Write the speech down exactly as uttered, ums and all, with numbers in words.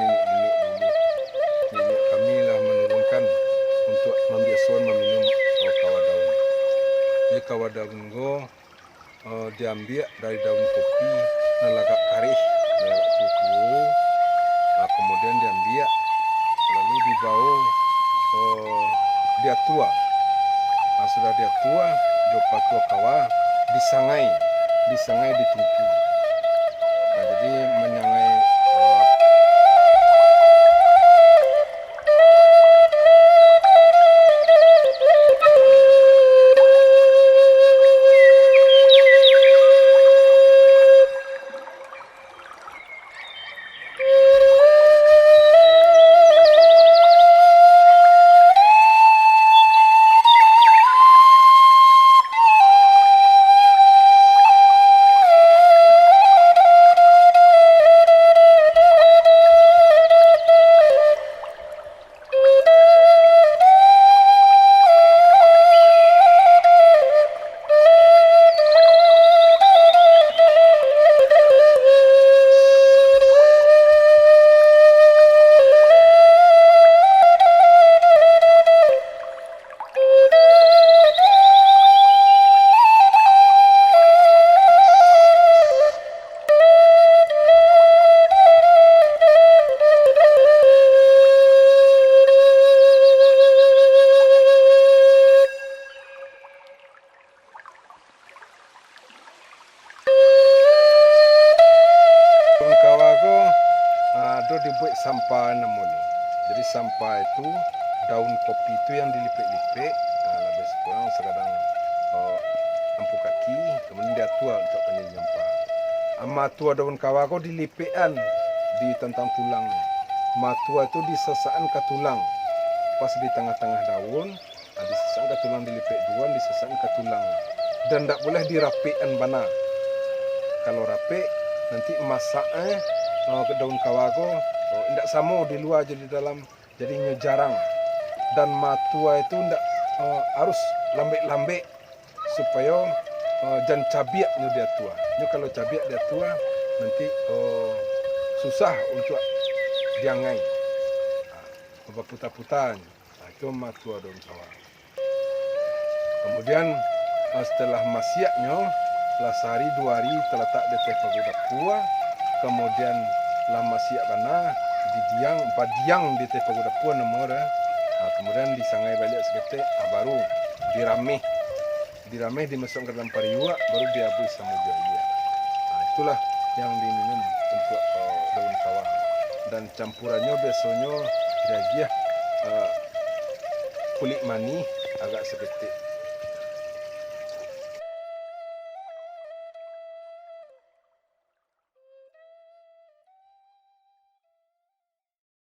Niniak dulu, niniak kami lah manurunkan untuak mambiasoan maminum, eh, kawa daun. Jadi kawa daun ko, eh, diambiak dari daun kopi nan lagak kareh, nan lagak tuo-tuo, ah, kamudian diambiak, lalu dibao, eh, diatua. Ah, sudah diatua jo patua kawa, disangai, disangai di tungku. Nah, jadi manyangai, eh, Daun kawa ko, ah, ado dibuek sampa namonyo. Jadi sampa itu daun kopi tu yang dilipek-lipek, ah, labiah kurang sagadang, oh, ampu kaki, kamudian diatua untuak panjadi sampa. Ah, matua daun kawa ko dilipekan di tantang tulang. Matua tu disasakan ka tulang, pas di tangah-tangah daun, ah, disasakan ka tulang, dilipek duo, disasakan ka tulang. Dan ndak buliah dirapekan bana. Kalau rapek, nanti masak, eh, eh, daun kawa ko, oh, indak samo di lua jo di dalam. Jadi inyo jarang. Dan matua itu ndak, eh, harus lambek-lambek supayo, eh, jan cabiak nyo diatua. Nyo kalau cabiak diatua, nanti, eh, susah untuak diangai. Ah, baputa-puta nyo. Ah, itu matua daun kawa. Kamudian, ah, setelah masiaknyo, lah sahari duo hari talatak di ateh pagu dapua, kamudian lah masiak bana, didiang, badiang di ateh pagu dapua namo tu. Ah, kamudian disangai baliak saketek, ah, baru dirameh. Dirameh, dimasuakkan ka dalam pariuak, baru diabuih samo jo aia. Ah, itulah yang diminum untuak, ah, daun kawa. Dan campurannyo biasonyo diagiah, ah, kulik manih agak saketek.